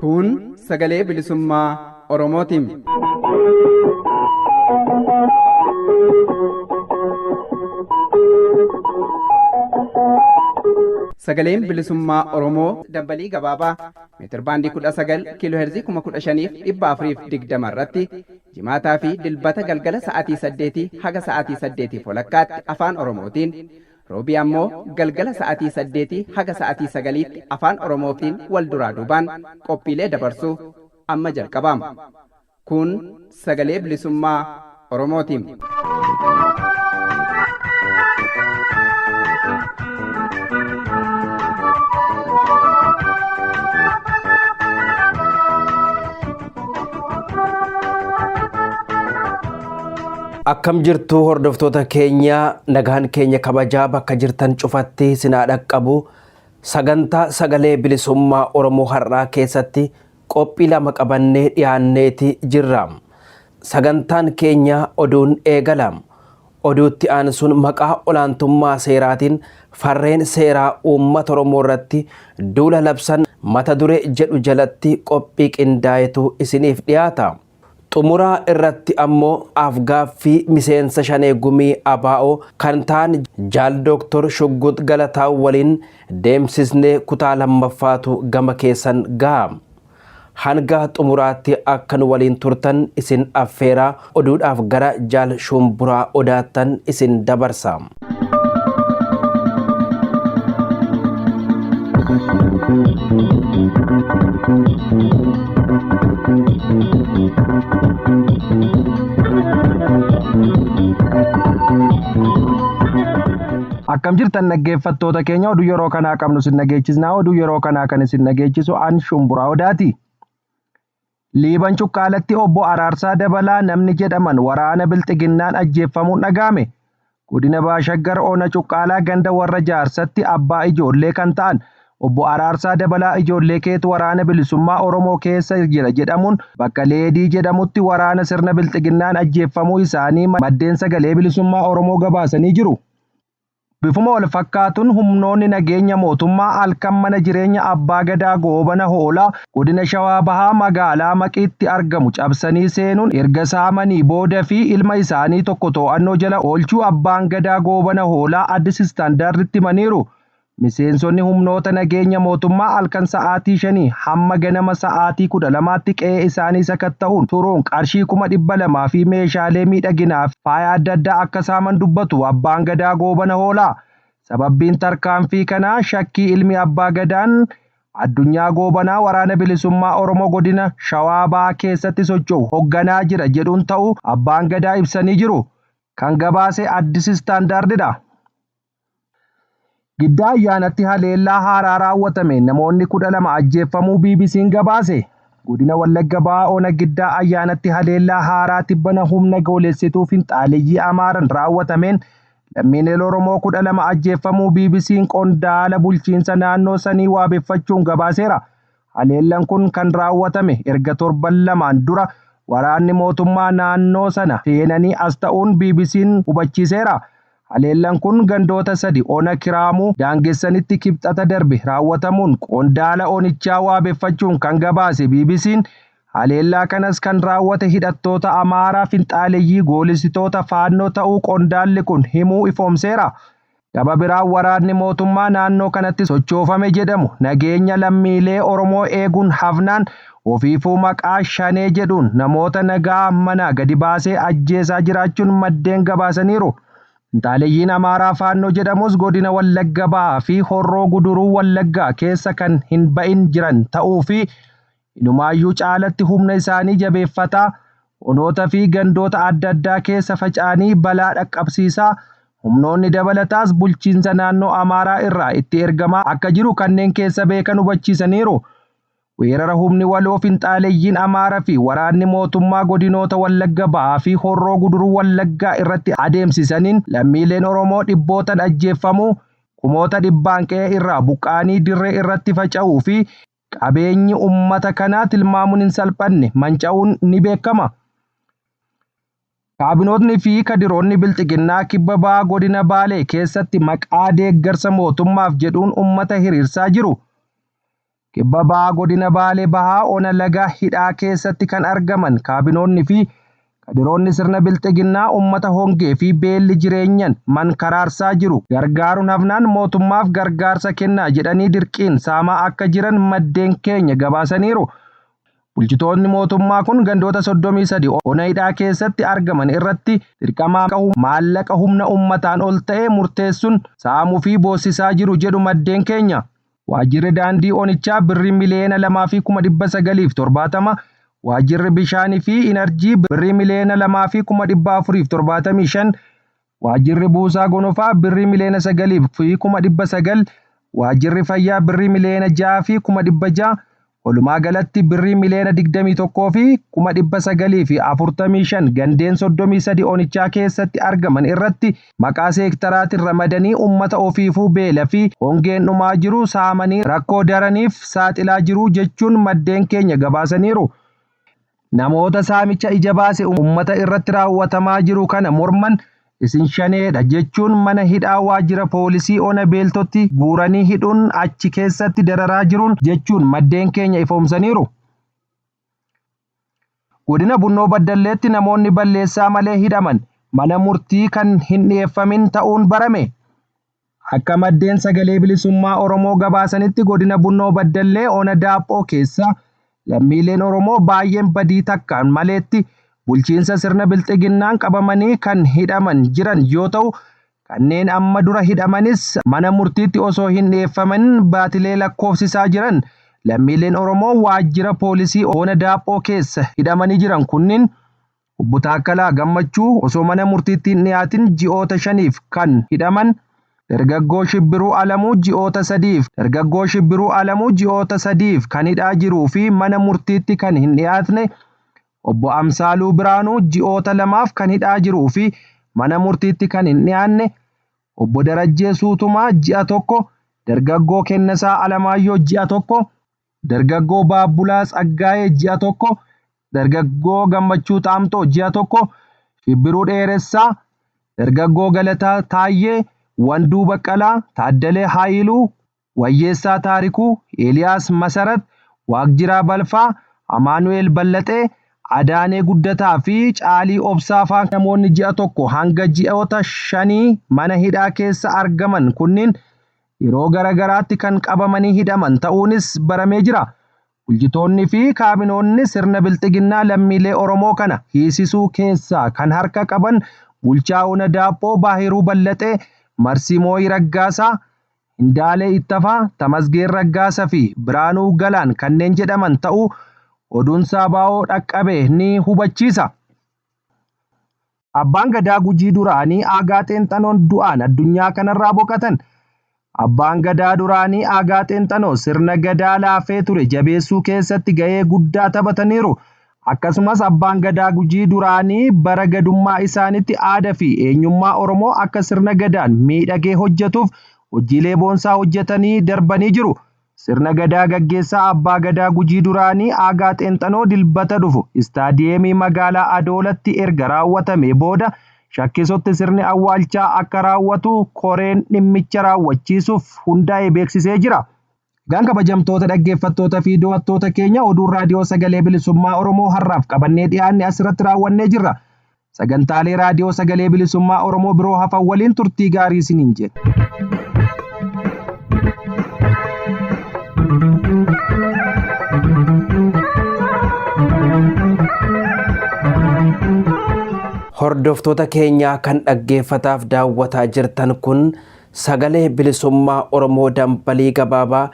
Kun sagalee bilisummaa Oromootiin. Sagaleen bilisummaa Oromoo dambalii gabaabaa meetirbaandii 19 kiiloo heerzii 15,420 irratti jimaataa fi dilbata galgala sa'aatii 8 haga sa'aatii 8 walakkaatti afaan Oromootiin roobii ammoo galgala sa'aatii 8 haga sa'aatii 9tti afaan Oromootiin wal duraa duubaan qophiilee dabarsuu amma jalqabama. Kun sagalee bilisummaa Oromootiin. Akkam jirtu hordoftoota keenya, nagaan keenya kabajaa bakka jirtan cufatti sinaa dhaqqabu. Sagantaa sagalee bilisummaa Oromoo har'aa keessatti qophii lama qabannee dhiyaanneeti jirra. Sagantaan keenya oduun eegala. Oduutti aansuun maqaa olaantummaa seeraatiin farreen seeraa uummata Oromoo irratti duula labsan mata duree jedhu jalatti qophii qindaa'etu isiniif dhiyaata. Xumuraa irratti ammoo afgaaffii miseensa Shanee Gumii ABO kan ta'an Jaal Dooktor Shugguux Galataa waliin deemsisnee kutaa lammaffaatu gama keessan gaha. Hanga xumuraatti akka nu waliin turtan isin affeeraa, oduudhaaf gara Jaal Shumburaa Odaattan isin dabarsa. Akkam jirtan dhaggeeffattoota keenya, oduu yeroo kanaa qabnu isin dhageechisnaa. Oduu yeroo kanaa kan isin dhageechisu an Shumburaa Odaati. Liiban Cuqqaalatti obbo Araarsaa Dabalaa namni jedhaman waraana Bilxiginnaan ajjeeffamuun dhaga'ame. Godina Baashaggar Ona Cuqqaalaa ganda warra Jaarsatti abbaa ijoollee kan ta'an obbo Araarsaa Dabalaa ijoollee keetu waraana bilisummaa Oromoo keessa jira jedhamuun bakka Leedii jedhamutti waraana sirna Bilxiginnaan ajjeeffamuu isaanii maddeen sagalee bilisummaa Oromoo gabaasanii jiru. Bifuma wal fakkaatuun humnoonni nageenya mootummaa halkan mana jireenya abbaa gadaa Goobana Hoolaa godina Shawaa Bahaa magaalaa Maqiitti argamu cabsanii seenuun erga saamanii booda fi ilma isaanii tokko to'annoo jala oolchuu abbaan gadaa Goobana Hoolaa Addis Standarditti himaniiru. Miseensonni humnoota nageenya mootummaa halkan sa'aatii 5 hamma ganama sa'aatii 12tti qe'ee isaanii sakatta'uun turuun qarshii 200,000 fi meeshaalee miidhaginaa fi faaya adda addaa akka saaman dubbatu abbaan gadaa Goobana Hoolaa. Sababbiin tarkaanfii kanaa shakkii ilmi abbaa gadaan Addunyaa Goobanaa waraana bilisummaa Oromoo godina Shawaa Bahaa keessatti socho'u hogganaa jira jedhuun ta'uu abbaan gadaa ibsanii jiru. Kan gabaase Addis Standardidha. Giddaa Ayyaanatti haleellaa haaraa raawwatameen namoonni 12 ajjeeffamuu BBC'n gabaase. Godina Wallagga Bahaa Ona Giddaa Ayyaanatti haleellaa haaraa tibbana humna goolessituu finxaaleyyii Amaaran raawwatameen lammiileen Oromoo 12 ajjeeffamuu BBC'n qondaala bulchiinsa naannoo sanii waabeffachuun gabaaseera. Haleellan kun kan raawwatame erga torban lamaan dura waraanni mootummaa naannoo sana seenanii as ta'uun BBC'n hubachiiseera. Haleellan kun gandoota sadi ona Kiraamuu daangessanitti Kibxata darbe raawwatamuun qondaala onichaa waabeffachuun kan gabaase BBC'n, haleellaa kanas kan raawwate hidhattoota Amaaraa finxaaleyyii goolisitoota Faannoo ta'uu qondaalli kun himuu ifoomseera. Gama biraan waraanni mootummaa naannoo kanatti sochoofame jedhamu nageenya lammiilee Oromoo eeguun hafnaan ofiifuu maqaa Shanee jedhuun namoota nagaa manaa gadi baasee ajjeesaa jiraachuun maddeen gabaasaniiru. Finxaaleyyiin Amaaraa Faannoo jedhamus godina Wallagga Bahaa fi Horroo Guduruu Wallaggaa keessa kan hin ba'in jiran ta'uu fi inumaayyuu caalatti humna isaanii jabeeffataa onoota fi gandoota adda addaa keessa faca'anii balaa dhaqqabsiisaa humnoonni dabalataas bulchiinsa naannoo Amaaraa irraa itti ergamaa akka jiru kanneen keessa beekan hubachiisaniiru. Weerara humni waloo finxaaleyyiin Amaaraa fi waraanni mootummaa godinoota Wallagga Bahaa fi Horroo Guduruu Wallaggaa irratti adeemsisaniin lammiileen Oromoo dhibbootan ajjeeffamuu, kumoota dhibbaan qe'ee irraa buqqa'anii dirree irratti faca'uu fi Qabeenyi uummata kanaa tilmaamuun hin salphanne manca'uun ni beekama. Kaabinootni fi kadiroonni bilxiginnaa kibba bahaa godina Baalee keessatti maqaa deeggarsa mootummaaf jedhuun uummata hiriirsaa jiru. Kibba bahaa godina Baalee bahaa ona laga hidhaa keessatti kan argaman kaabinoonni fi kadiroonni sirna bilxiginnaa uummata hongee fi beelli jireenyan mankaraarsaa jiru. Gargaaruun hafnaan mootummaaf gargaarsa kennaa jedhanii dirqiin saamaa akka jiran maddeen keenya gabaasaniiru. Bulchitoonni mootummaa kun gandoota 33 ona hidhaa keessatti argaman irratti dirqama maallaqa humna uummataan ol ta'e murteessuun saamuu fi boosisaa jiru jedhu maddeen keenya. Waajjirri daandii onichaa birrii miliyoona 2,970,000, waajjirri bishaanii fi inarjii birrii miliyoona 2,475,000, waajjirri buusaa gonofaa birrii miliyoona 9,900,000, waajjirri fayyaa birrii miliyoona 6,600,000, walumaa galatti birrii miliyoona 21,945 gandeen 33 onichaa keessatti argaman irratti maqaa seektaraatiin ramadanii uummata ofiifuu beela fi hongeen dhumaa jiru saamanii rakkoo daraniif saaxilaa jiru jechuun maddeen keenya gabaasaniiru. Namoota saamicha ija baase uummata irratti raawwatamaa jiru kana morman isin shaneedha jechuun mana hidhaa waajjira poolisii ona beeltotti guuranii hidhuun achi keessatti dararaa jiruun jechuun maddeen keenya ifoomsaniiru. Godina Bunnoo Baddalleetti namoonni balleessaa malee hidhaman mana murtii kan hin dhiyeeffamin ta'uun barame. Akka maddeen sagalee bilisummaa Oromoo gabaasanitti godina Bunnoo Baddallee ona Daaphoo keessa lammiileen Oromoo baay'een badii takkaan maleetti bulchiinsa sirna bilxiginnaan qabamanii kan hidhaman jiran yoo ta'u kanneen amma dura hidhamanis mana murtiitti osoo hin dhiyeeffamin baatilee lakkoofsisaa jiran. Lammiileen Oromoo waajjira poolisii ona Daaphoo keessa hidhamanii jiran kunniin Obbo Taakkalaa Gammachuu osoo mana murtiitti hin dhiyaatin ji'oota 5f kan hidhaman, Dargaggoo Shibbiruu Alamuu ji'oota 3f Dargaggoo Shibbiruu Alamuu ji'oota 3f kan hidhaa jiruu fi mana murtiitti kan hin dhiyaatne, Obbo Amsaaluu Biraanuu ji'oota 2f kan hidhaa jiruu fi mana murtiitti kan hin dhiyaanne, Obbo Darajjee Suutumaa ji'a 1, Dargaggoo Kennasaa Alamaayyoo ji'a 1, Dargaggoo Baabbulaa Tsaggaayee ji'a 1, Dargaggoo Gammachuu Xaamxoo ji'a 1, Shibbiruu Dheeressaa, Dargaggoo Galataa Taayyee, Wanduu Baqqalaa, Taaddalee Haayiluu, Wayyeessaa Taarikuu, Eeliyaas Masarat, Waaqjiraa Balfaa, Amaanu'eel Ballaxee, Adaanee Guddataa fi Caalii Obsaa fa'aa namoonni ji'a 1 hanga ji'oota 5 mana hidhaa keessa argaman kunniin yeroo garagaraatti kan qabamanii hidhaman ta'uunis baramee jira. Bulchitoonni fi kaabinoonni sirna bilxiginnaa lammiilee Oromoo kana hiisisuu keessaa kan harka qaban bulchaa ona Daaphoo Baahiruu Ballaxee, Marsimooyi Raggaasaa, Hindaalee Ittafaa, Tamasgeen Raggaasaa fi Biraanuu Galaan kanneen jedhaman ta'uu oduun Saabaa'oo dhaqqabe ni hubachiisa. Abbaan Gadaa Gujii duraanii Aagaa Xeenxanoon du'aan addunyaa kanarraa boqatan. Abbaan Gadaa duraanii Aagaa Xeenxanoo sirna Gadaa laafee ture jabeessuu keessatti gahee guddaa taphataniiru. Akkasumas Abbaan Gadaa Gujii duraanii bara gadummaa isaaniitti aadaa fi eenyummaa Oromoo akka sirna Gadaan miidhagee hojjetuuf hojiilee boonsaa hojjetanii darbanii jiru. Sirna Gadaa gaggeessaa Abbaa Gadaa Gujii duraanii Aagaa Xeenxanoo dilbata dhufu istaadiyeemii magaalaa Adoolatti erga raawwatamee booda Shakkisotti sirni awwaalchaa akka raawwatu koreen dhimmicha raawwachiisuuf hundaa'e beeksisee jira. Egaan kabajamtoota dhaggeeffattoota fi daawwattoota keenya oduun raadiyoo sagalee bilisummaa Oromoo har'aaf qabannee dhiyaanne asirratti raawwannee jirra. Sagantaalee raadiyoo sagalee bilisummaa Oromoo biroo hafan waliin turtii gaarii isiniin jenna. Hordoftoota keenyaa kan dhaggeeffataaf daawwataa jirtan kun sagalee bilisummaa Oromoo dambalii gabaabaa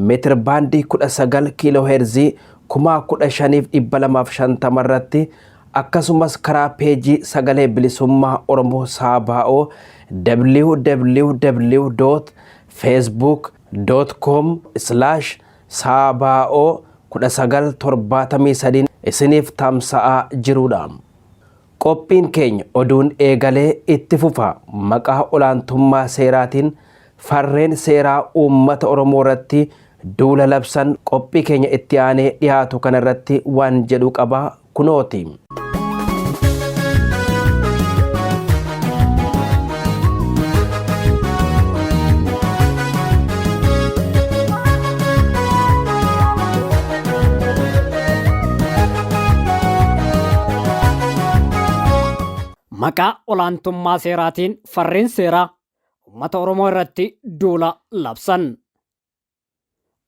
meetir baandii 19 kiiloo heerzii 15,250 irratti akkasumas karaa peejii sagalee bilisummaa Oromoo Saabaa'oo www.facebook.com/saabaa'oo 1973 isiniif tamsa'aa jirudha. Qophiin keenya oduun eegalee itti fufa. Maqaa olaantummaa seeraatiin farreen seeraa uummata Oromoo irratti duula labsan qophii keenya itti aanee dhiyaatu kanarratti waan jedhu qaba kunooti. Maqaa olaantummaa seeraatiin farreen seeraa uummata Oromoo irratti duula labsan.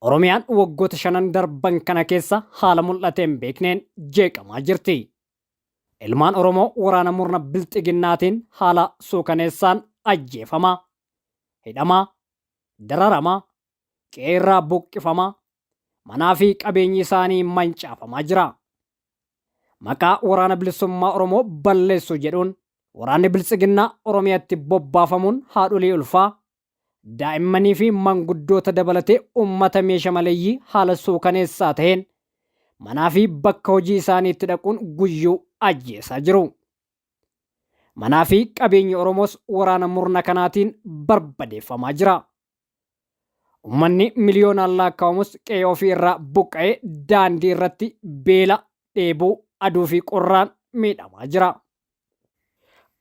Oromiyaan waggoota shanan darban kana keessa haala mul'atee hin beekneen jeeqamaa jirti. Ilmaan Oromoo waraana murna bilxiginnaatiin haala suukaneessaan ajjeefamaa, hidhamaa, dararamaa, qe'ee irraa buqqifamaa, manaa fi qabeenyi isaanii mancaafamaa jira. Maqaa waraana bilisummaa Oromoo balleessuu jedhuun waraanni biltsiginnaa Oromiyaatti bobbaafamuun haadholii ulfaa, daa'immanii fi manguddoota dabalatee uummata meesha maleeyyii haala suukaneessaa ta'een manaa fi bakka hojii isaaniitti dhaquun guyyuu ajjeesaa jiru. Manaa fi qabeenyi Oromoos waraana murna kanaatiin barbadeeffamaa jira. Uummanni miliyoonaan lakkaa'amus qe'ee ofii irraa buqqa'ee daandii irratti beela, dheebuu, aduu fi qorraan miidhamaa jira.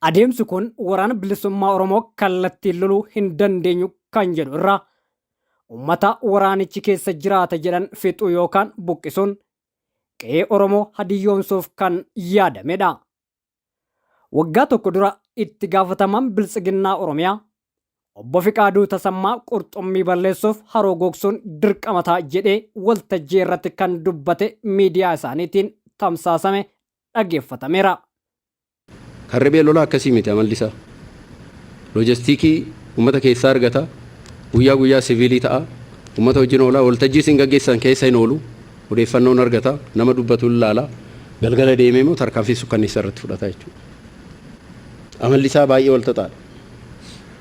Adeemsi kun waraana bilisummaa Oromoo kallattiin loluu hin dandeenyu kan jedhu irraa uummata waraanichi keessa jiraata jedhan fixuu yookaan buqqisuun qe'ee Oromoo hadiyyoomsuuf kan yaadamedha. Waggaa tokko dura itti gaafatamaan Biltsiginnaa Oromiyaa Obbo Fiqaaduu Tasammaa qurxummii balleessuuf haroo gogsuun dirqama ta'a jedhee waltajjii irratti kan dubbate miidiyaa isaaniitiin tamsaasame dhageeffatameera. Kan riphee lolaa akkasii miti amalli isaa. Loojastiikii uummata keessaa argata. Guyyaa guyyaa siviilii ta'a. Uummata wajjin oola. Waltajjii isin gaggeessan keessa hin oolu. Odeeffannoon argata. Nama dubbatu hin laala. Galgala deemee immoo tarkaanfii sukkanneessaa irratti fudhata jechuudha. Amalli isaa baay'ee wal xaxaadha.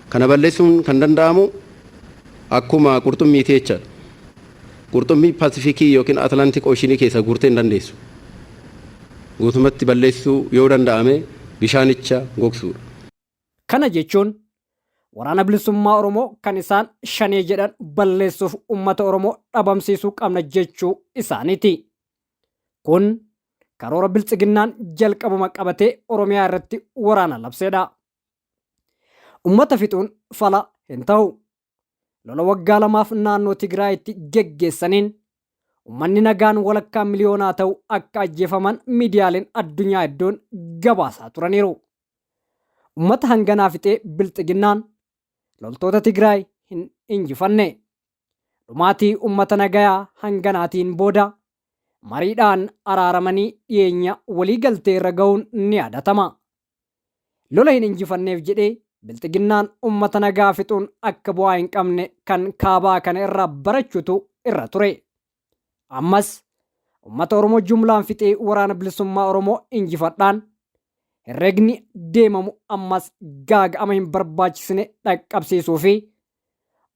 Kana balleessuun kan danda'amu akkuma qurxummiiti jechaadha. Qurxummii Pasifikii yookiin Atlantik Ooshinii keessa guurtee hin dandeessu. Guutumatti balleessuu yoo danda'ame bishaanicha gogsuudha. Kana jechuun Waraana Bilisummaa Oromoo kan isaan Shanee jedhan balleessuuf uummata Oromoo dhabamsiisuu qabna jechuu isaaniiti. Kun karoora Biltsiginnaan jalqabuma qabatee Oromiyaa irratti waraana labseedha. Uummata fixuun fala hin ta'u. Lola waggaa lamaaf naannoo Tigraayitti geggeessaniin uummanni nagaan walakkaa miliyoonaa ta'u akka ajjeefaman miidiyaaleen addunyaa hedduun gabaasaa turaniiru. Uummata hanganaa fixee Bilxiginnaan loltoota Tigraay hin injifanne. Dhumaatii uummata nagayaa hanganaatiin booda mariidhaan araaramanii dhiyeenya walii galtee irra ga'uun ni yaadatama. Lola hin injifanneef jedhee Bilxiginnaan uummata nagaa fixuun akka bu'aa hin qabne kan kaabaa kana irraa barachuutu irra ture. Ammas uummata Oromoo jumlaan fixee waraana bilisummaa Oromoo injifadhaan herregni deemamu ammas gaaga'ama hin barbaachisne dhaqqabsiisuu fi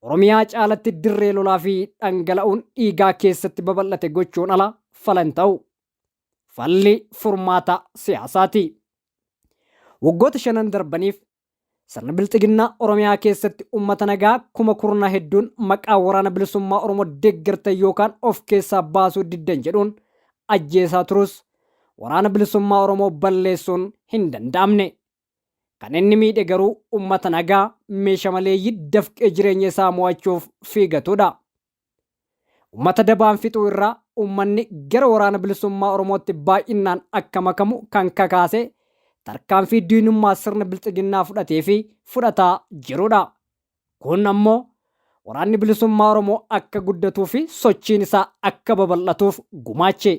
Oromiyaa caalatti dirree lolaa fi dhangala'uun dhiigaa keessatti babal'ate gochuun ala fala hin ta'u. Falli furmaata siyaasaati. Waggoota shanan darbaniif sirna bilxiginnaa Oromiyaa keessatti uummata nagaa kuma kurna hedduun maqaa waraana bilisummaa Oromoo deeggartan yookaan of keessaa baasuu diddan jedhuun ajjeesaa turus waraana bilisummaa Oromoo balleessuun hin danda'amne. Kan inni miidhe garuu uummata nagaa meesha maleeyyii dafqee jireenya isaa mo'achuuf fiigatudha. Uummata dabaan fixuu irraa uummanni gara waraana bilisummaa Oromootti baay'innaan akka makamu kan kakaase tarkaanfii diinummaa sirna bilxiginnaa fudhatee fi fudhataa jirudha. Kun ammoo waraanni bilisummaa Oromoo akka guddatuu fi sochiin isaa akka babal'atuuf gumaache.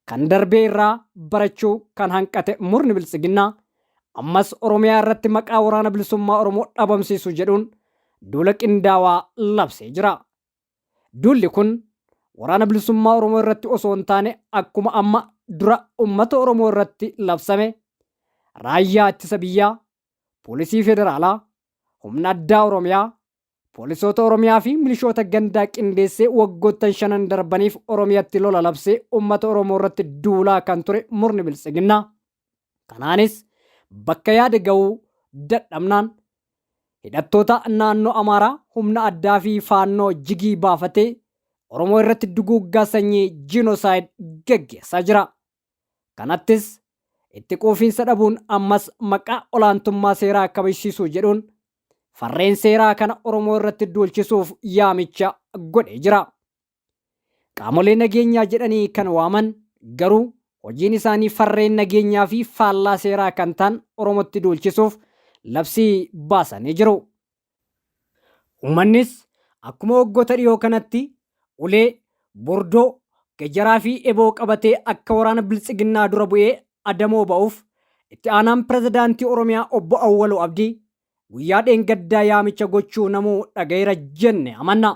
Kan darbee irraa barachuu kan hanqate murni biltsiginnaa ammas Oromiyaa irratti maqaa waraana bilisummaa Oromoo dhabamsiisu jedhuun duula qindaawaa labsee jira. Duulli kun waraana bilisummaa Oromoo irratti osoo hin taane akkuma amma dura uummata Oromoo irratti labsame raayyaa ittisa biyyaa, poolisii federaalaa, humna addaa Oromiyaa, Poolisoota Oromiyaa fi milishoota gandaa qindeessee waggoottan shanan darbaniif Oromiyatti lola labsee uummata Oromoo irratti duulaa kan ture murni biltsiginnaa. Kanaanis bakka yaade ga'uu dadhabnaan hidhattoota naannoo Amaaraa humna addaa fi faannoo jigii baafatee Oromoo irratti duguuggaa sanyii genocide geggeessaa jira. Kanattis itti quufinsa dhabuun ammas maqaa olaantummaa seeraa kabajsiisuu jedhuun farreen seeraa kana Oromoo irratti duulchisuuf yaamicha godhee jira. Qaamolee nageenyaa jedhanii kan waaman garuu hojiin isaanii farreen nageenyaa fi faallaa seeraa kan ta'an Oromootti duulchisuuf labsii baasanii jiru. Uummannis akkuma waggoota dhiyoo kanatti ulee, bordoo, gajaraa fi eboo qabatee akka waraana biltsiginnaa dura bu'ee adamoo ba'uuf itti aanaan pirezidaantii Oromiyaa obbo Awwaluu Abdii guyyaa dheengaddaa yaamicha gochuu namuu dhaga'eera jenne amanna.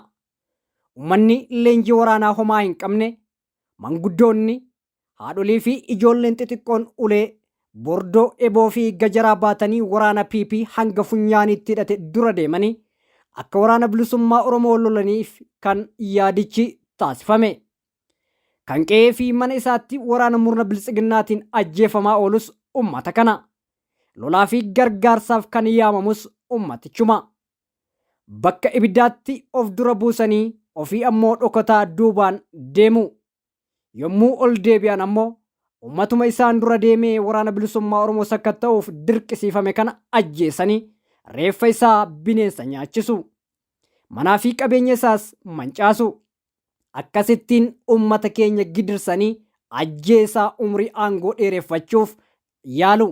Uummanni leenjii waraanaa homaa hin qabne, manguddoonni, haadholii fi ijoolleen xixiqqoon ulee, bordoo, eboo fi gajaraa baatanii waraana PP hanga funyaaniitti hidhate dura deemanii akka waraana bilisummaa Oromoo lolaniif kan yaadichi taasifame. Kan qe'ee fi mana isaatti waraana murna biltsiginnaatiin ajjeefamaa oolus ummata kana. Lolaa fi gargaarsaaf kan yaamamus ummatichuma. Bakka ibiddaatti of dura buusanii ofii ammoo dhokataa duubaan deemu. Yommuu ol deebi'an ammoo ummatuma isaan dura deemee waraana bilisummaa Oromoo sakatta'uuf dirqisiifame kana ajjeesanii reeffa isaa bineensa nyaachisu. Manaa fi qabeenya isaas mancaasu. Akkasittiin ummata keenya gidirsanii ajjeesaa umrii aangoo dheereffachuuf yaalu.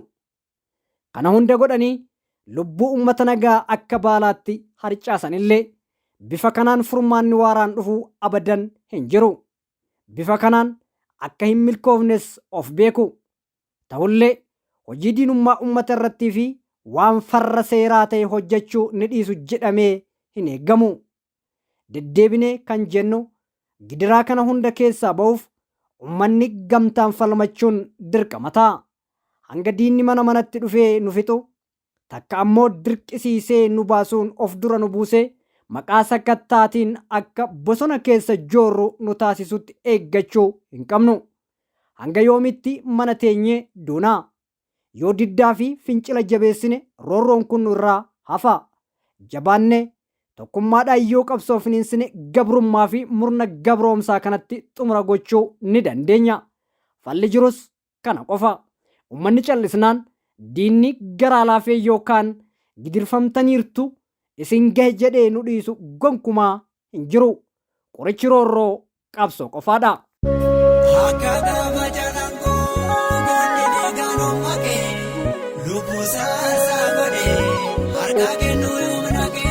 Kana hunda godhanii lubbuu ummata nagaa akka baalaatti harcaasanillee bifa kanaan furmaanni waaraan dhufuu abadan hin jiru. Bifa kanaan akka hin milkoofnes of beeku. Ta'ullee hojii diinummaa ummata irrattii fi waan farra seeraa ta'e hojjechuu ni dhiisu jedhamee hin eeggamu. Deddeebinee kan jennu gidiraa kana hunda keessaa ba'uuf ummanni gamtaan falmachuun dirqama ta'a. Hanga diinni mana manatti dhufee nu fixu, takka ammoo dirqisiisee nu baasuun of dura nu buusee maqaa sakattaatiin akka bosona keessa joorru nu taasisutti eeggachuu hin qabnu. Hanga yoomitti mana teenyee duunaa? Yoo diddaa fi fincila jabeessine roorroon kun nu irraa hafa. Jabaannee tokkummaadhaan yoo qabsoo finiinsine gabrummaa fi murna gabroomsaa kanatti xumura gochuu ni dandeenya. Falli jirus kana qofa. Uummanni callisnaan diinni garaa laafee yookaan gidirfamtaniirtu isin gahe jedhee nu dhiisu gonkumaa hin jiru. Qorichi roorroo qabsoo qofaadha. Akka gaafa jalangoo goonni dhiigaan ummake lubbuu saarsaa godhe harka kennuu yoom dhaqe.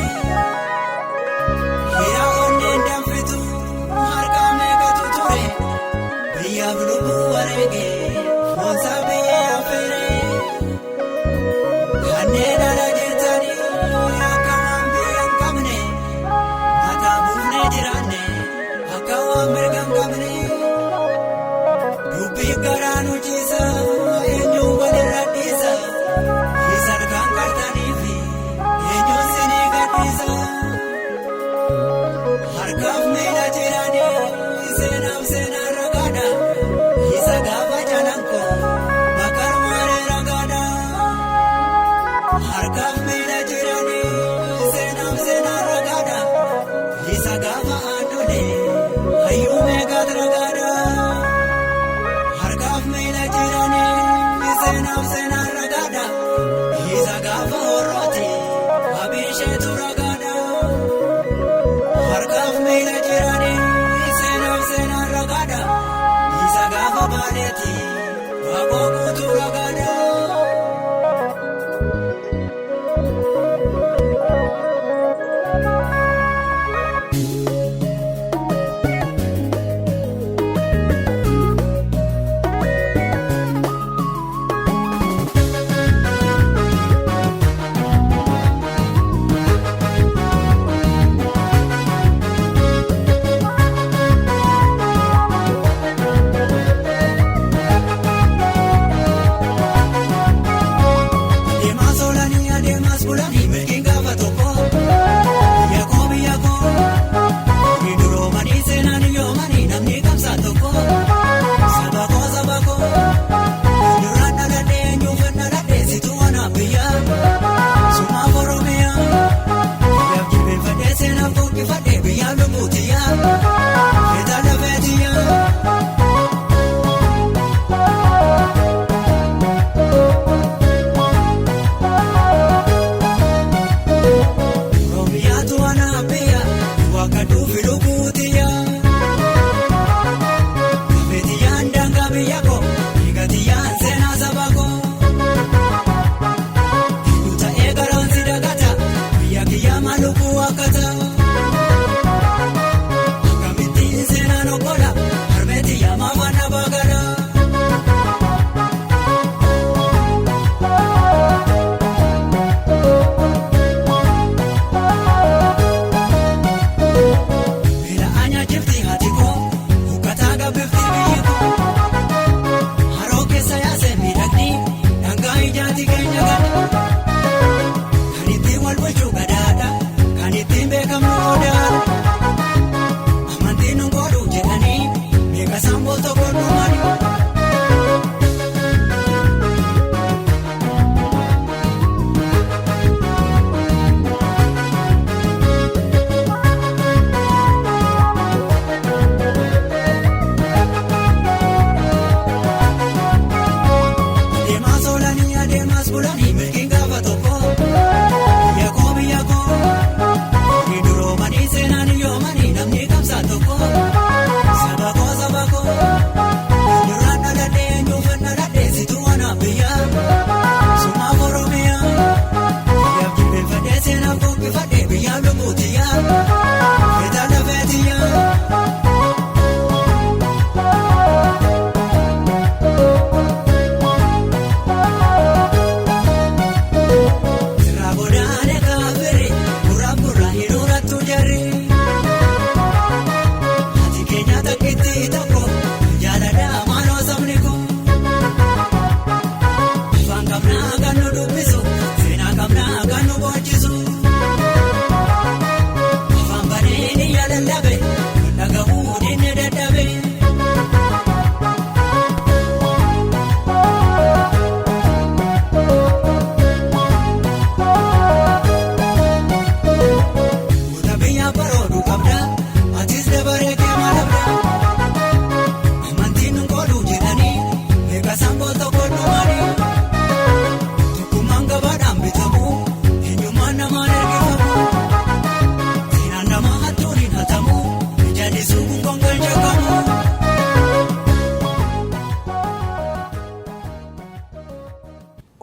Hira onneen danfitu harka meeqatu ture biyyaaf lubbuu wareege foonsaa biyyee affeere. Kanneen ala jirtanii akka waan biyya hin qabne mataa buufnee jiraanne akka waan mirga hin qabne. Dubbii garaa nu ciisa eenyuun walirra dhiisa isa kan qartanii fi eenyuun sinii gadhiisa. Harkaaf miila jiranii seenaaf seenaa ragaadha isa gaafa calanqoo bakka maaree ragaadha. Harkaaf miila jiranii seenaaf seenaa ragaadha isa gaafa aannolee hayyuu meeqaat ragaadha. Harkaaf miila jiranii seenaaf seenaa ragaadha isa gaafa horrooti abisheetu ragaadha. Harkaaf miila jiranii seenaaf seenaa ragaadha isa gaafa baaleeti waaqoo guutuu ragaadha. Akka saamboo tokko dhumanii tokkummaan gabaadhaan bitamu eenyummaan namaan ergifamu seenaan namaa hattuun hin hatamu jallisuun kun gongal jakamu.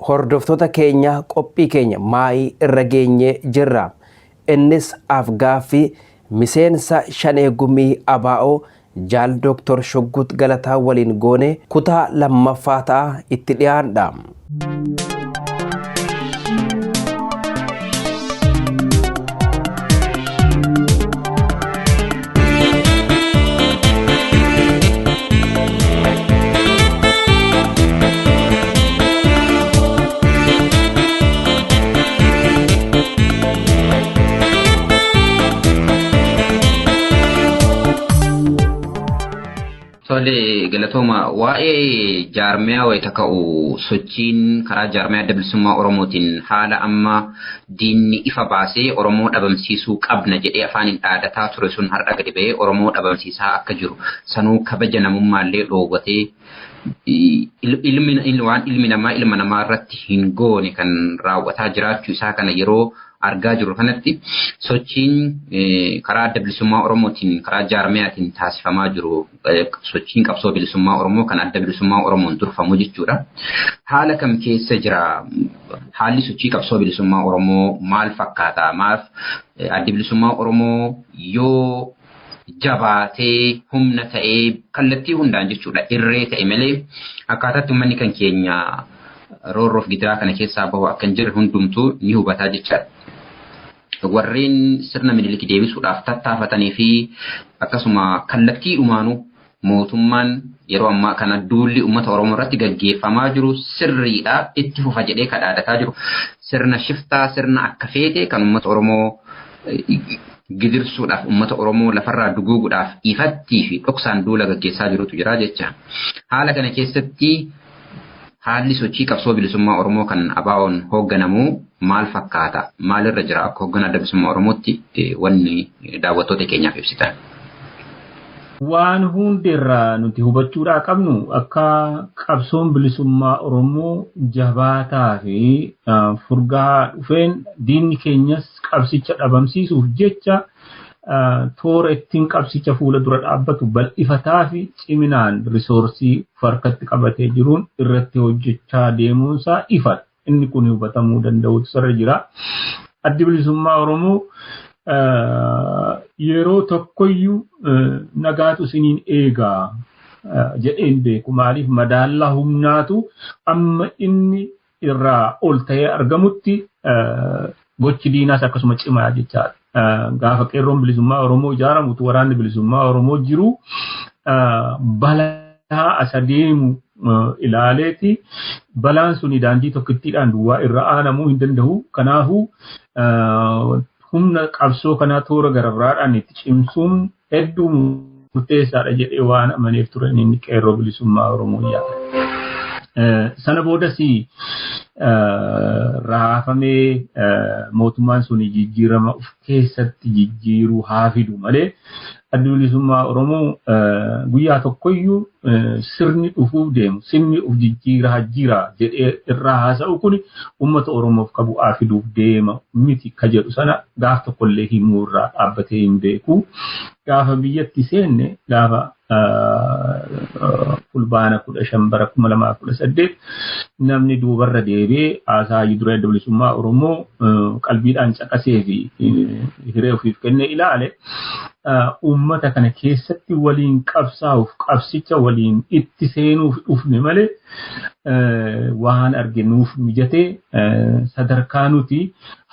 Hordoftoota keenya, qophii keenya maayii irra geenyee jirra. Innis afgaaffii miseensa Shanee Gumii ABO Jaal Dooktor Shuggut Galataa waliin goone kutaa lammaffaa ta'a, itti dhiyaadha. Tole, galatooma. Waa'ee jaarmiyaa wayita ka'u, sochiin karaa jaarmiyaa Adda Bilisummaa Oromootiin haala amma diinni ifa baasee Oromoo dhabamsiisuu qabna jedhee afaaniin dhaadataa ture sun har'a gadi ba'ee Oromoo dhabamsiisaa akka jiru, sanuu kabaja namummaallee dhoowwatee ilmi waan ilmi namaa ilma namaa irratti hin goone kan raawwataa jiraachuu isaa kana yeroo argaa jirru kanatti, sochiin karaa Adda Bilisummaa Oromootiin, karaa jaarmiyaatiin taasifamaa jiru, sochiin qabsoo bilisummaa Oromoo kan Adda Bilisummaa Oromoon durfamu jechuudha. Haala kam keessa jira? Haalli sochii qabsoo bilisummaa Oromoo maal fakkaata? Maaf Adda Bilisummaa Oromoo yoo jabaatee humna ta'ee kallattii hundaan jechuudha irree ta'e malee akkaataatti uummanni kan keenya roorroof gidiraa kana keessaa bahu akka hin jirre hundumtuu ni hubataa jechaadha. Warreen sirna Minilik deebisuudhaaf tattaafatanii fi akkasuma kallattii dhumaanuu mootummaan yeroo ammaa kana duulli uummata Oromoo irratti gaggeeffamaa jiru sirriidha, itti fufa jedhee kadhaadataa jiru. Sirna shiftaa, sirna akka feete kan uummata Oromoo gidirsuudhaaf, uummata Oromoo lafarraa duguuguudhaaf ifattii fi dhoksaan duula gaggeessaa jirutu jira jecha. Haala kana keessatti haalli sochii qabsoo bilisummaa Oromoo kan ABO'n hoogganamu maal fakkaata? Maalirra jira akka hoogganaa Adda Bilisummaa Oromootti wanni daawwattoota keenyaaf ibsitan? Waan hundirraa nuti hubachuudhaa qabnu, akka qabsoon bilisummaa Oromoo jabaataa fi furgaa dhufeen diinni keenyas qabsicha dhabamsiisuuf jecha toora ittiin qabsicha fuula dura dhaabbatu bal'ifataa fi ciminaan resource harkatti qabatee jiruun irratti hojjechaa deemuunsaa ifa. Inni kun hubatamuu danda'utu sirra jira. Addi Bilisummaa Oromoo yeroo tokkoyyuu nagaatu isiniin eegaa jedheen beeku. Maaliif? Madaallaa humnaatu amma inni irraa ol ta'ee argamutti gochi diinaas akkasuma cimaa jechaadha. Gaafa Qeerroon Bilisummaa Oromoo ijaaramutu Waraanni Bilisummaa Oromoo jiru balaa asa deemu ilaaleeti, balaan suni daandii tokkittiidhaan duwwaa irra aanamuu hin danda'u. Kanaafuu humna qabsoo kanaa toora gara biraadhaan itti cimsuun hedduu murteessaadha jedhee waan amaneef ture inni Qeerroo Bilisummaa Oromoo yaada. Sana boodas raafamee mootummaan sun jijjiirama of keessatti jijjiiruu haa fidu malee, Addi Bilisummaa Oromoo guyyaa tokkoyyuu sirni dhufuuf deemu, sirni of jijjiiraa jira jedhee irraa haasa'u kun uummata Oromoof ka bu'aa fiduuf deema miti ka jedhu sana gaaf tokkollee himuu irraa dhaabbatee hin beeku. Gaafa biyyatti seenne, gaafa Fulbaana 15 bara 2018, namni duubarra deebi'ee haasaa duree Adda Bilisummaa Oromoo qalbiidhaan caqasee fi hiree ofiif kennee ilaale, uummata kana keessatti waliin qabsaa'uuf, qabsicha waliin itti seenuuf dhufne malee waan arginuuf mijatee sadarkaa nuti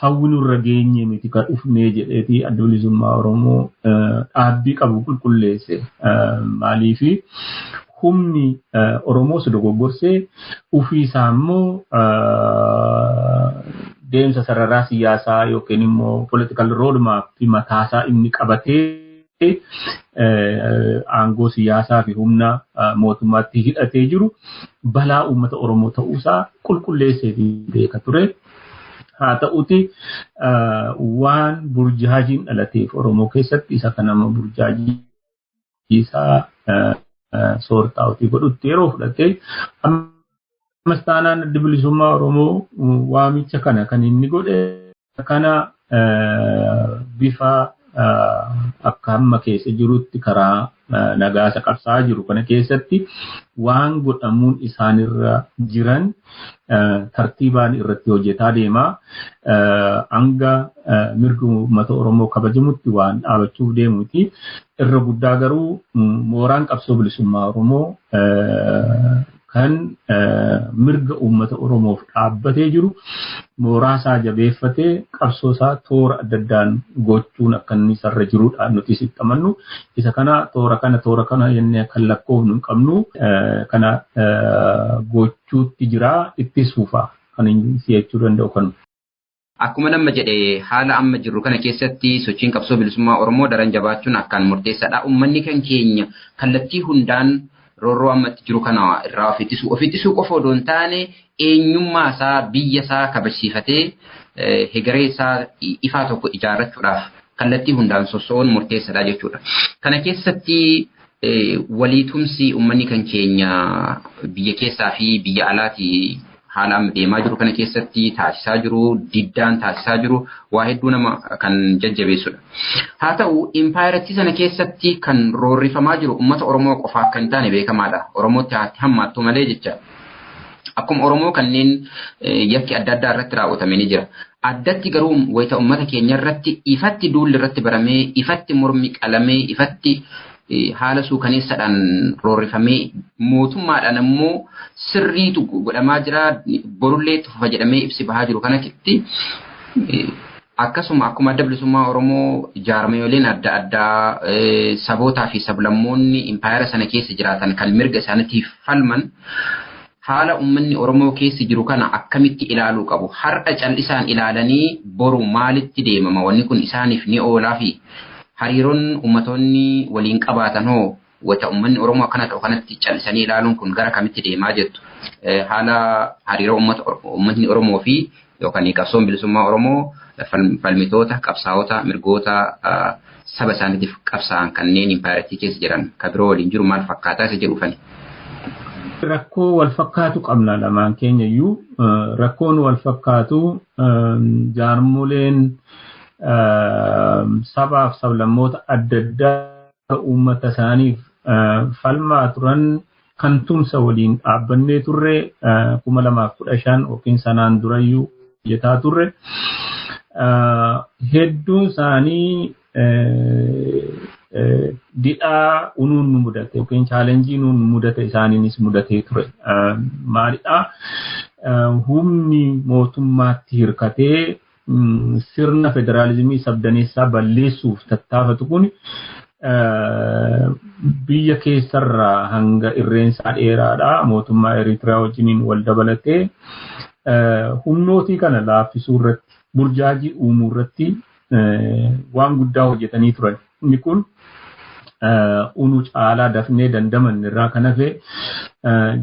hawwinurra geenye miti kan dhufnee jedheeti Adda Bilisummaa Oromoo dhaabbii qabu qulqulleesse. Maaliifi humni Oromoo si dogoggorsee ofiisaa immoo deemsa sararaa siyaasaa yookiin immoo political roadmap mataasaa inni qabatee aangoo siyaasaa fi humna mootummaatti hidhatee jiru balaa uummata Oromoo ta'uusaa qulqulleessee fi beeka ture. Haa ta'uti, waan burjaajiin dhalateef Oromoo keessatti isa kanama burjaajii isaa Sort out godhutti yeroo fudhatee ammas taanaan Adda Bilisummaa Oromoo waamicha kana kan inni godhe kana bifa akka hamma keessa jirutti karaa nagaasa qabsaa jiru kana keessatti waan godhamuun isaanirra jiran tartiibaan irratti hojjetaa deema. Hanga mirgi uummata Oromoo kabajamutti waan dhaabachuuf deemuuti. Irra guddaa garuu mooraan qabsoo bilisummaa Oromoo kan mirga uummata Oromoof dhaabbatee jiru mooraa isaa jabeeffatee qabsoo isaa toora adda addaan gochuun akka inni isarra jirudha nuti sitti amannu. Isa kana toora kana toora kana jennee kan lakkoofnu hin qabnu kana gochuutti jira ittis fufa kan inni si'achuu danda'u kan. Akkuma nama jedhe haala amma jirru kana keessatti sochiin qabsoo bilisummaa Oromoo daran jabaachuun akkaan murteessaadha. Uummanni kan keenya kallattii hundaan roorroo ammatti jiru kana irraa of ittisuu. Of ittisuu qofa odoo hin taane eenyummaa isaa biyya isaa kabajsiifatee hegeree isaa ifaa tokko ijaarrachuudhaaf kallattii hundaan sosso'uun murteessaadha jechuudha. Kana keessatti waliitumsi uummanni kan keenya biyya keessaa fi biyya alaatii haala amma deemaa jiru kana keessatti taasisaa jiru, diddaan taasisaa jiru waa hedduu nama kan jajjabeessudha. Haa ta'u impaayiratti sana keessatti kan roorrifamaa jiru uummata Oromoo qofa akka hin taane beekamaadha. Oromootti hammaattu malee jecha. Akkuma Oromoo kanneen yakki adda addaa irratti raawwatame ni jira. Addatti garuu wayita uummata keenya irratti ifatti duulli irratti baramee, ifatti mormi qalamee, ifatti haala suukaneessaadhaan roorrifamee mootummaadhaan ammoo sirriitu godhamaa jira borullee itti fufa jedhamee ibsi bahaa jiru kanatti akkasuma akkuma Adda Bilisummaa Oromoo jaarmayoleen adda addaa sabootaa fi sablammoonni impaayera sana keessa jiraatan kan mirga isaaniitiif falman haala uummanni Oromoo keessa jiru kana akkamitti ilaaluu qabu? Har'a cal'isaan ilaalanii boru maalitti deemama? Wanni kun isaaniif ni oolaa fi hariiroon uummattoonni waliin qabaatan hoo wata uummanni Oromoo akkana ta'u kanatti cal'isanii ilaaluun kun gara kamitti deemaa jettu? Haala hariiroo uummatni Oromoo fi yookaan qabsoon bilisummaa Oromoo falmitoota, qabsaa'ota, mirgoota saba isaaniitiif qabsaa'an kanneen impaayiratii keessa jiran kan biroo waliin jiru maal fakkaataa isa jedhuufani? Rakkoo wal fakkaatu qabna lamaan keenya iyyuu. Rakkoon wal fakkaatu jaarmoleen sabaaf sablammoota adda addaa uummata isaaniif falmaa turan kan tumsa waliin dhaabbannee turre 2015 yookiin sanaan durayyuu hojjetaa turre. Hedduun isaanii didhaa unuun nu mudate yookiin chaalenjii nuun mudate isaaniinis mudatee ture. Maalidhaa? Humni mootummaatti hirkatee sirna federaalizimii sabdaneessaa balleessuuf tattaafatu kun biyya keessarraa hanga irreensaa dheeraadha. Mootummaa Eritiriyaa wajjiniin wal dabalatee humnootii kana laaffisuu irratti burjaajii uumuu irratti waan guddaa hojjetanii turan. Inni kun unu caalaa dafnee dandamanne irraa kan hafe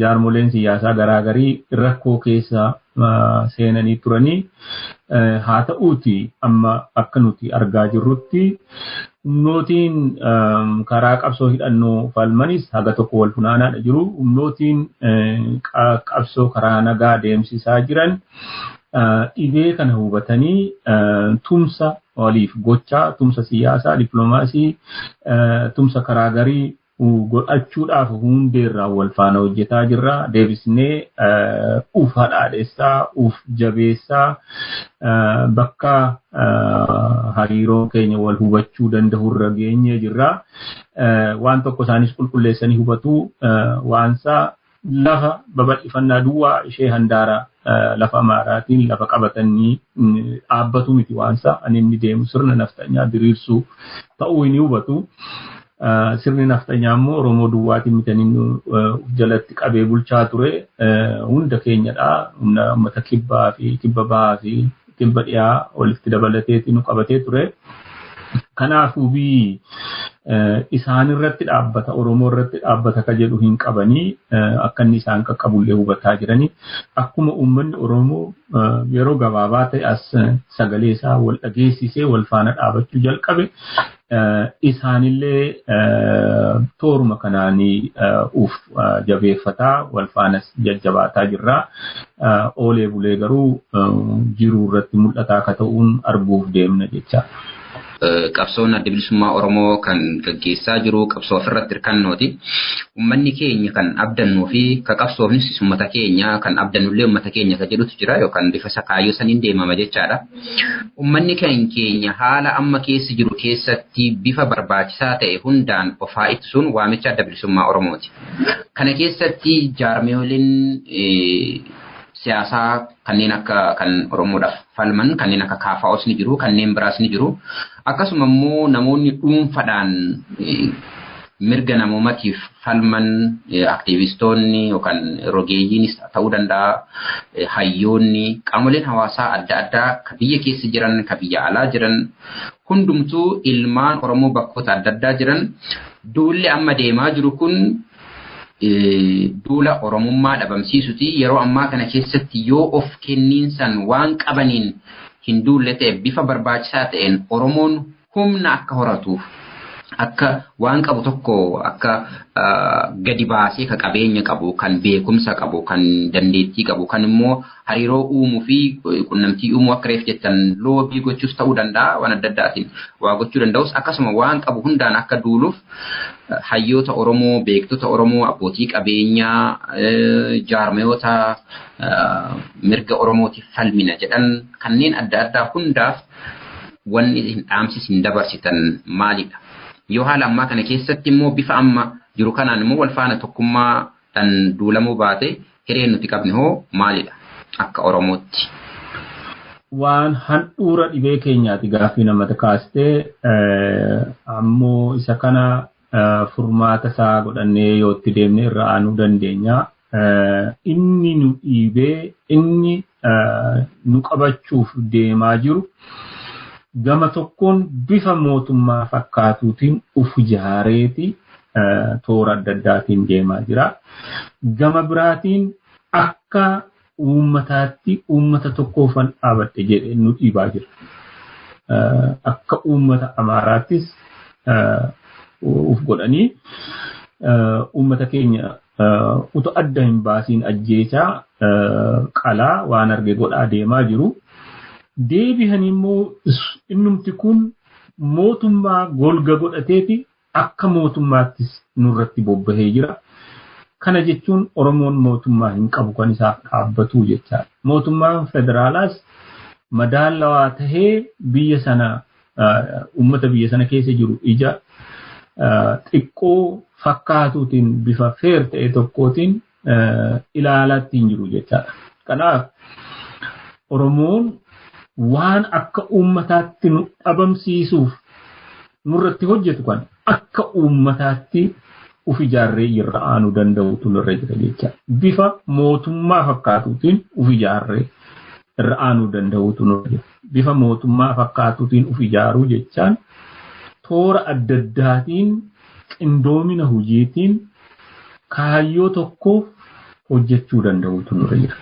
jaarmoleen siyaasaa garaagarii rakkoo keessa seenanii turanii. Haa ta'uuti amma akka nuti argaa jirrutti humnootiin karaa qabsoo hidhannoo falmanis haga tokko wal funaanaadha jiru. Humnootiin qabsoo karaa nagaa deemsisaa jiran dhibee kana hubatanii tumsa waliif gochaa, tumsa siyaasaa, dippiloomaasii, tumsa karaa garii godhachuudhaaf hundeerraa wal faana hojjetaa jirra. Deebisnee uf hadhaadheessaa, uf jabeessaa bakka hariiroo keenya wal hubachuu danda'urra geenyee jirra. Waan tokko isaanis qulqulleessanii hubatu waansaa lafa babal'ifannaa duwwaa ishee handaara lafa Amaaraatiin lafa qabatanii dhaabbatu miti waansaa ani inni deemu sirna naftanyaa diriirsuu ta'uu hin hubatu. Sirni naftanyaa immoo Oromoo duwwaatiin miti inni jalatti qabee bulchaa ture hunda keenyadha. Humna uummata kibbaa fi kibba bahaa fi kibba dhiyaa walitti dabalateeti nu qabatee ture. Kanaafuu biyyi isaan irratti dhaabbata, Oromoo irratti dhaabbata ka jedhu hin qabanii, akka inni isaan qaqqabullee hubataa jiranii. Akkuma uummanni Oromoo yeroo gabaabaa ta'e as sagalee isaa wal dhageessisee wal faana dhaabachuu jalqabe, isaanillee tooruma kanaanii uf jabeeffataa wal faanas jajjabaataa jirra. Oolee bulee garuu jiruu irratti mul'ataa akka ta'uun arguuf deemna jecha. Qabsoon Adda Bilisummaa Oromoo kan gaggeessaa jiru qabsoo ofirratti hirkannooti. Uummanni keenya kan abdannuu fi ka qabsoofnis uummata keenya kan abdannullee uummata keenya ka jedhutu jira yookaan bifa kaayyoo saniin deemama jechaadha. Uummanni keenya haala amma keessa jiru keessatti bifa barbaachisaa ta'e hundaan of haa ittisuun waamicha Adda Bilisummaa Oromooti. Kana keessatti jaarmiyooliin siyaasaa kanneen akka kan Oromoodhaaf falman kanneen akka KFOs ni jiru, kanneen biraas ni jiru. Akkasuma immoo namoonni dhuunfaadhaan mirga namoomatiif falman, aktiivistoonni yookaan rogeeyyiinis ta'uu danda'a, hayyoonni, qaamoleen hawaasaa adda addaa ka biyya keessa jiran, ka biyya alaa jiran hundumtuu ilmaan Oromoo bakkoota adda addaa jiran duulli amma deemaa jiru kun duula Oromummaa dhabamsiisuti. Yeroo ammaa kana keessatti yoo of kenniinsan waan qabaniin hin duulle ta'e, bifa barbaachisaa ta'een Oromoon humna akka horatuuf, akka waan qabu tokko akka gadi baasee, ka qabeenya qabu, kan beekumsa qabu, kan dandeettii qabu, kan immoo hariiroo uumuu fi qunnamtii uumuu, akka reef jettan lobby gochuus ta'uu danda'a, waan adda addaatiin waa gochuu danda'us, akkasuma waan qabu hundaan akka duuluuf hayyoota Oromoo, beektota Oromoo, abbootii qabeenyaa, jaarmayoota mirga Oromootiif falmina jedhan kanneen adda addaa hundaaf wanni hin dhaamsis hin dabarsitan maalidha? Yoo haala ammaa kana keessatti immoo bifa amma jiru kanaan immoo wal faana tokkummaadhaan duulamuu baate, hireen nuti qabne hoo maalidha akka Oromootti? Waan handhuura dhibee keenyaati gaaffii namatti kaastee. Ammoo isa kana furmaata isaa godhannee yoo itti deemne irra aanuu dandeenya. Inni nu dhiibee, inni nu qabachuuf deemaa jiru gama tokkoon bifa mootummaa fakkaatuutiin uf ijaareeti toora adda addaatiin deemaa jira. Gama biraatiin akka uummataatti uummata tokkoofan dhaabadhe jedhee nu dhiibaa jira. Akka uummata Amaaraattis uf godhanii uummata keenya utuu adda hin baasiin ajjeechaa, qalaa, waan arge godhaa deemaa jiru. Deebi'an immoo innumti kun mootummaa golga godhateeti akka mootummaattis nurratti bobbahee jira. Kana jechuun Oromoon mootummaa hin qabu kan isaaf dhaabbatu jechaadha. Mootummaan federaalaas madaalawaa tahee biyya sana, uummata biyya sana keessa jiru ija xiqqoo fakkaatuutiin, bifa fair ta'e tokkootiin ilaalaatti hin jiru jechaadha. Kanaaf Oromoon waan akka uummataatti nu dhabamsiisuuf nurratti hojjetu kan akka uummataatti uf ijaarree irra aanuu danda'utu nurra jira jecha. Bifa mootummaa fakkaatuutiin uf ijaarree irra aanuu danda'utu nurra jira. Bifa mootummaa fakkaatuutiin uf ijaaruu jechaan toora adda addaatiin, qindoomina hojiitiin kaayyoo tokkoof hojjechuu danda'utu nurra jira.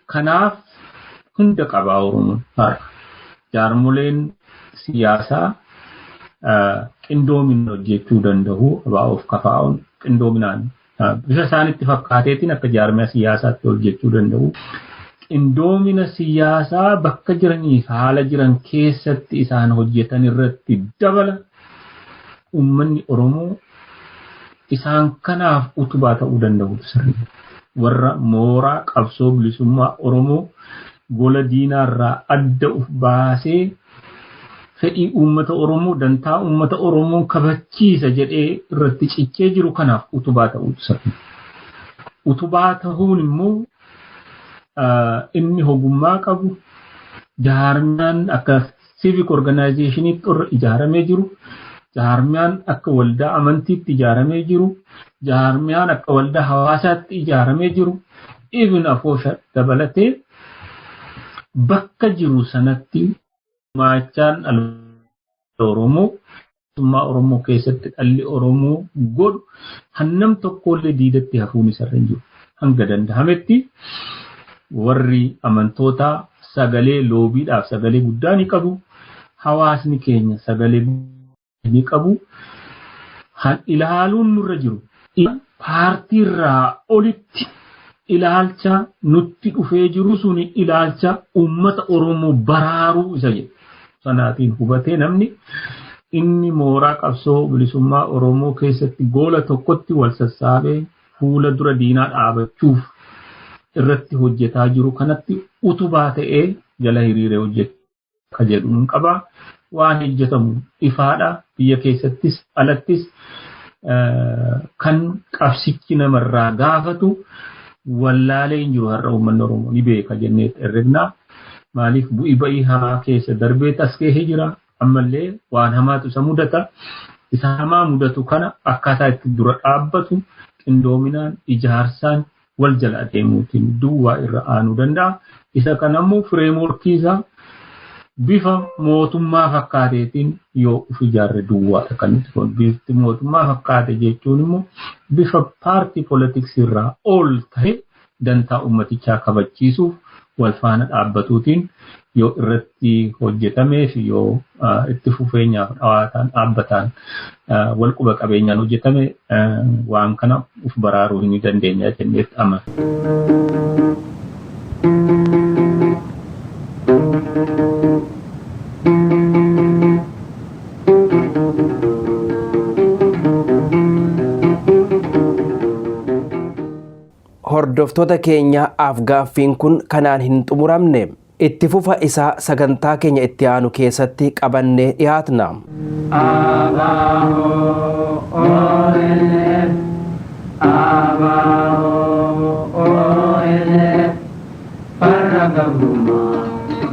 Kanaaf hunda qabaa Oromoon har'a. Jaarmoleen siyaasaa qindoominaan hojjechuu danda'u, ABO'f KFO'n qindoominaan bifa isaanitti fakkaateetiin akka jaarmiyaa siyaasaatti hojjechuu danda'u. Qindoomina siyaasaa bakka jiraniif haala jiran keessatti isaan hojjetan irratti dabala uummanni Oromoo isaan kanaaf utubaa ta'uu danda'u sirrii. Warra mooraa qabsoo bilisummaa Oromoo gola diinaarraa adda uf baasee fedhii uummata Oromoo, dantaa uummata Oromoo kabachiisa jedhee irratti cichee jiru kanaaf utubaa ta'uu sirrii. Utubaa ta'uun immoo inni ogummaa qabu, jaarmiyaan akka civic organizationitti irra ijaaramee jiru, jaarmiyaan akka waldaa amantiitti ijaaramee jiru, jaarmiyaan akka waldaa hawaasaatti ijaaramee jiru, even afoosha dabalatee bakka jiru sanatti maachaan Oromoo mootummaa Oromoo keessatti dhalli Oromoo godhu hannam tokkollee diidatti hafuun isarra hin jiru. Hanga danda'ametti warri amantootaa sagalee loobiidhaaf sagalee guddaa ni qabu. Hawaasni keenya sagalee ni qabu. Han ilaaluun nurra jiru. Paartiirraa olitti ilaalcha nutti dhufee jiru suni ilaalcha uummata Oromoo baraaruu isa jedhu. Sanaatiin hubatee namni inni mooraa qabsoo bilisummaa Oromoo keessatti goola tokkotti wal sassaabee fuula dura diinaa dhaabachuuf irratti hojjetaa jiru kanatti utubaa ta'ee jala hiriiree hojjeta akka jedhu qaba. Waan hojjetamu ifaadha. Biyya keessattis alattis kan qabsichi namarraa gaafatu wallaalee hin jiru har'a uummanni Oromoo ni beeka jennee herregnaa. Maaliif bu'ii ba'ii hamaa keessa darbee tas gahee jira. Ammallee waan hamaatu isa mudata. Isa hamaa mudatu kana akkaataa itti dura dhaabbatu qindoominaan ijaarsaan wal jala adeemuutiin duwwaa irra aanuu danda'a. Isa kanammoo fireemworkii isaa bifa mootummaa fakkaateetiin yoo of ijaarre duwwaadha kan nuti kun. Bifti mootummaa fakkaate jechuun immoo bifa paartii poolitiksii irraa ol ta'e dantaa uummatichaa kabachiisuuf wal faana dhaabbatuutiin yoo irratti hojjetamee fi yoo itti fufeenyaaf dhawaataan dhaabbataan wal quba qabeenyaan hojjetame waan kana uf baraaruu hin dandeenya jenneetti amana. Hordoftoota keenya afgaaffiin kun kanaan hin xumuramne. Itti fufa isaa sagantaa keenya itti aanu keessatti qabannee dhiyaatna. ABO OLF ABO OLF farra gabrummaa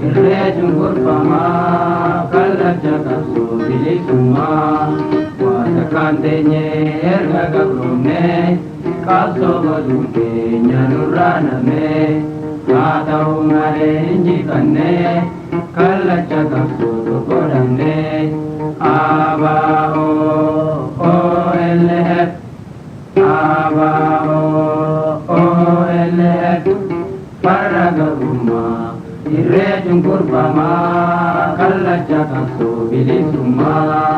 irree cunqurfamaa kallacha qabsoo bilisummaa waan takkaan teenyee erga gabroomnee qabsoo godhuun keenya nurraa namee haa ta'u malee injifannee kallacha qabsoo tokko dhabnee ABO OLF ABO OLF farra gabrummaa irree cunqurfamaa kallacha qabsoo bilisummaa.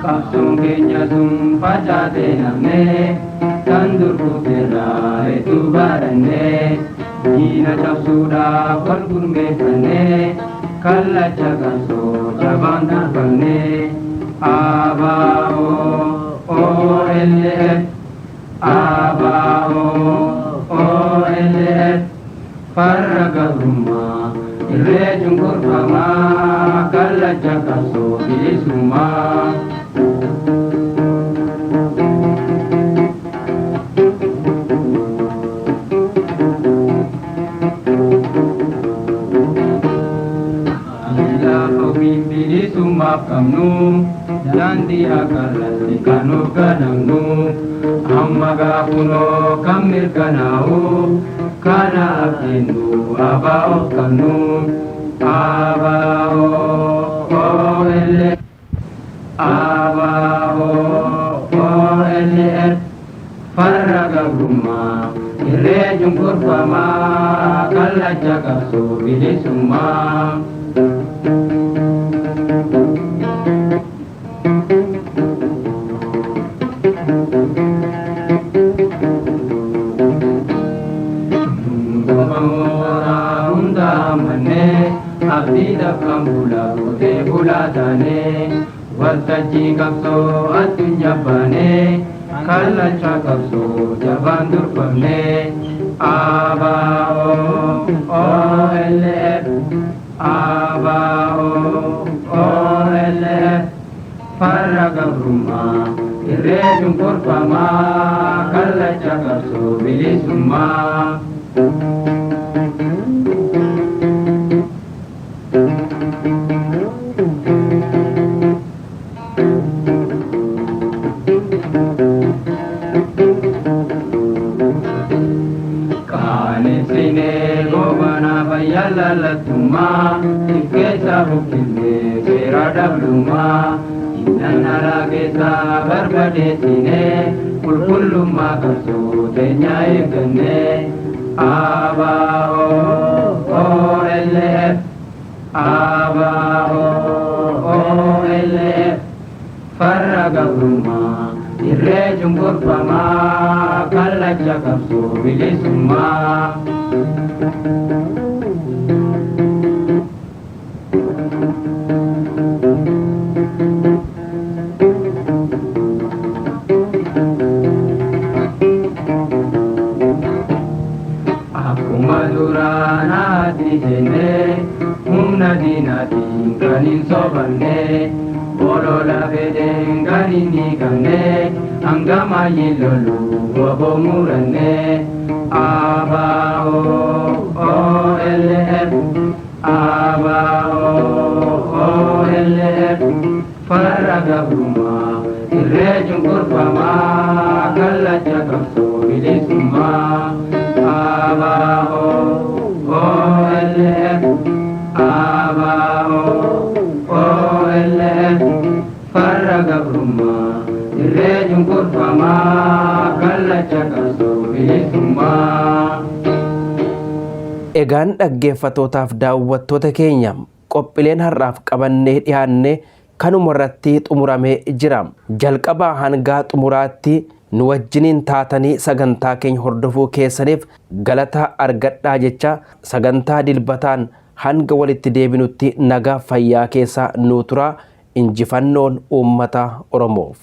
Qabsoon keenya sun facaatee namnee kan dur kufeerraa hedduu barannee diina cabsuudhaaf wal gurmeeffannee kallacha qabsoo jabaan darbannee ABO OLF ABO OLF farra gabrummaa irree cunqurfamaa kallacha qabsoo bilisummaa. Lafa ofii bilisummaaf qabnu daandii haqarratti kan hoogganamnu amma gaafunoo kan mirkanaa'u kana abdiinu ABO qabnu ABO OLF ABO OLF farra gabrummaa irree cunqurfamaa kallacha qabsoo bilisummaa. Mooraa hunda mannee abdii dafqan bulaa qotee bulaa taanee waltajjii qabsoo addunyaa baanee kallacha qabsoo jabaan durfamnee ABO OLF ABO OLF farra gabrummaa irree cunqurfamaa kallacha qabsoo bilisummaa. Keessa buqqifne seera dhabdummaa innan alaa keessa barbadeessine qulqullummaa qabsoo teenya eegganne. ABO OLF, ABO OLF, farra gabrummaa irree cunqurfamaa kallacha qabsoo bilisummaa. Akkuma duraanaati jennee humna diinaatiin kan hin sobanne, bolola fedheen kan hin hiikamne, hanga maayyiin lolu waboo muranne. ABO OLF, ABO OLF, farra gabrummaa irree cunqurfamaa kallacha qabsoo bilisummaa. ABO OLF, ABO OLF, farra gabrummaa irree cunqurfamaa kallacha qabsoo bilisummaa. Egaan dhaggeeffattootaaf daawwattoota keenya, qophiileen har'aaf qabannee dhiyaanne kanuma irratti xumuramee jira. Jalqabaa hangaa xumuraatti nu wajjiniin taatanii sagantaa keenya hordofuu keessaniif galata argadhaa jecha, sagantaa dilbataan hanga walitti deebinutti nagaa fayyaa keessa nuu tura. Injifannoon uummata Oromoof.